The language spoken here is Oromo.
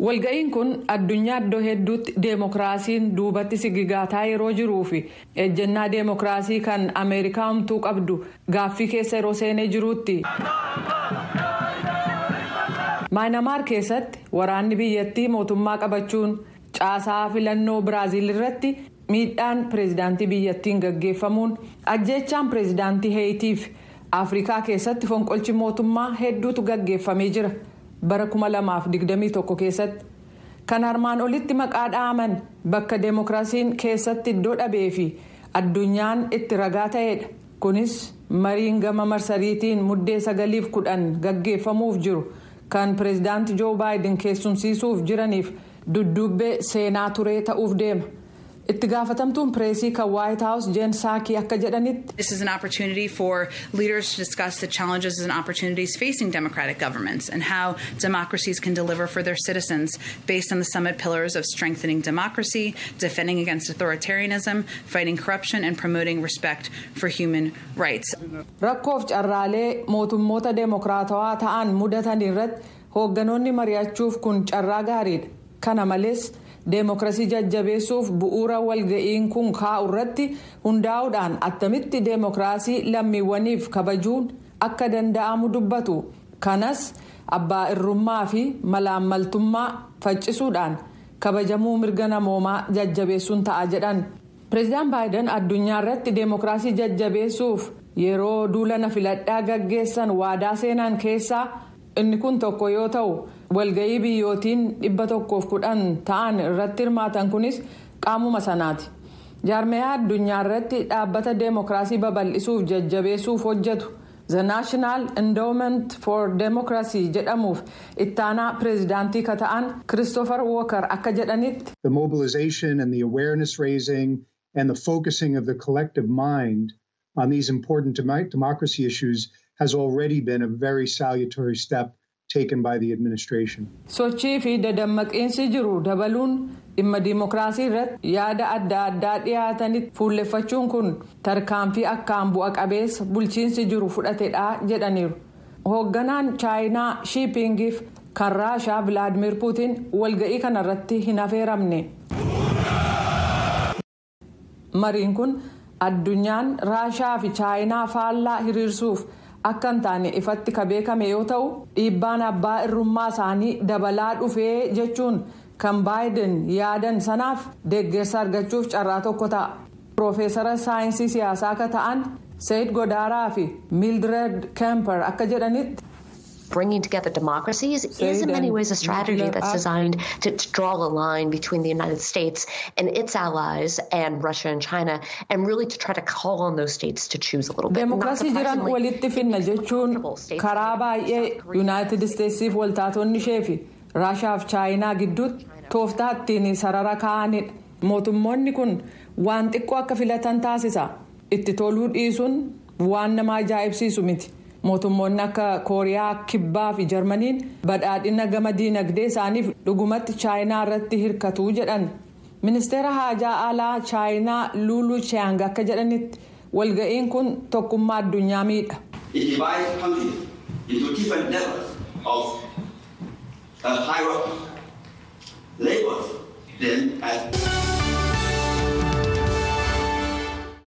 Walga'iin kun addunyaa iddoo hedduutti deemokiraasiin duubatti sigigaataa yeroo jiruu fi ejjennaa deemokiraasii kan Ameerikaa homtuu qabdu gaaffii keessa yeroo seenee jiruutti. Maayinamaar keessatti waraanni biyyattii mootummaa qabachuun, caasaa filannoo Biraaziil irratti miidhaan pireezidaantii biyyattiin gaggeeffamuun, ajjeechaan pireezidaantii Heeyitiif Afrikaa keessatti fonqolchi mootummaa hedduutu gaggeeffamee jira. Bara 2021 keessatti kan armaan olitti maqaa dha'aman bakka deemokiraasiin keessatti iddoo dhabee fi addunyaan itti ragaa ta'edha. Kunis mariin gama marsariitiin Muddee 9f 10 gaggeeffamuuf jiru kan pireezidaanti Joo Baayiden keessumsiisuuf jiraniif dudduubbee seenaa turee ta'uuf deema. Itti gaafatamtuun pireesii kan White House Jeen Saakii akka jedhanitti. This is an opportunity for leaders to discuss the challenges and opportunities facing democratic governments and how democracies can deliver for their citizens based on the summit pillars of strengthening democracy, defending against authoritarianism, fighting corruption, and promoting respect for human rights. Rakkoof carraalee mootummoota deemokiraatawaa ta'an mudatan irratti hoogganoonni mari'achuuf kun carraa gaariidha. Kana malees, deemokiraasii jajjabeessuuf bu'uura walga'iin kun kaa'u irratti hundaa'uudhaan attamitti deemokiraasii lammiiwwaniif kabajuun akka danda'amu dubbatu. Kanas abbaa irrummaa fi malaammaltummaa faccisuudhaan kabajamuu mirga namoomaa jajjabeessuun ta'a jedhan. Pireezidaan Baayiden addunyaa irratti deemokiraasii jajjabeessuuf yeroo duula na filadhaa gaggeessan waadaa seenan keessaa inni kun tokko yoo ta'u, walga'ii biyyootiin 110 ta'an irratti hirmaatan kunis qaamuma sanaati. Jaarmiyaa addunyaa irratti dhaabbata deemokiraasii babal'isuuf jajjabeessuuf hojjetu The National Endowment for Democracy jedhamuuf ittaanaa pireezidaantii ka ta'an Christopher Walker akka jedhanitti. The mobilization and the awareness raising and the focusing of the collective mind on these important democracy issues has already been a very salutary step taken by the administration. Sochii fi dadammaqiinsi jiru dabaluun, dhimma diimokiraasii irratti yaada adda addaa dhiyaatanitti fuulleffachuun kun tarkaanfii akkaan bu'a qabeessa bulchiinsi jiru fudhatedha jedhaniiru. Hoogganaan Chaayinaa Shiipingiif kan Raashaa Vilaadimir Puutiin walga'ii kanarratti hin affeeramne. Mariin kun addunyaan Raashaa fi Chaayinaa faallaa hiriirsuuf akka hin taane ifatti ka beekame yoo ta'u, dhiibbaan abbaa irrummaa isaanii dabalaa dhufee jechuun kan Baayiden yaadan sanaaf deeggarsa argachuuf carraa tokko ta'a. Piroofeesara saayinsii siyaasaa akka ta'an Sayid Godaaraa fi Mildred Kemper akka jedhanitti. Bringing together democracies is in many ways a strategy that's designed to draw a line between the United States and its allies and Russia and China, and really to try to call on those states to choose a little bit. Deemokiraasii jiran walitti finna jechuun karaa baay'ee Yuunaayitid Isteetsiif waltaatonni ishee fi Raashaaf Chaayinaa gidduutti tooftaa ittiin sarara kaa'anidha. Mootummoonni kun waan xiqqoo akka filatan taasisa. Itti toluu dhiisuun waan nama ajaa'ibsiisu miti. Mootummoonni akka Kooriyaa Kibbaa fi Jarmaniin badhaadhina gama diinagdee isaaniif dhugumatti Chaayinaa irratti hirkatu jedhan. Ministeera haajaa alaa Chaayinaa Luuluu Chiang akka jedhanitti, walga'iin kun tokkummaa addunyaa miidha. It divides countries into different levels of a hierarchy, labels them as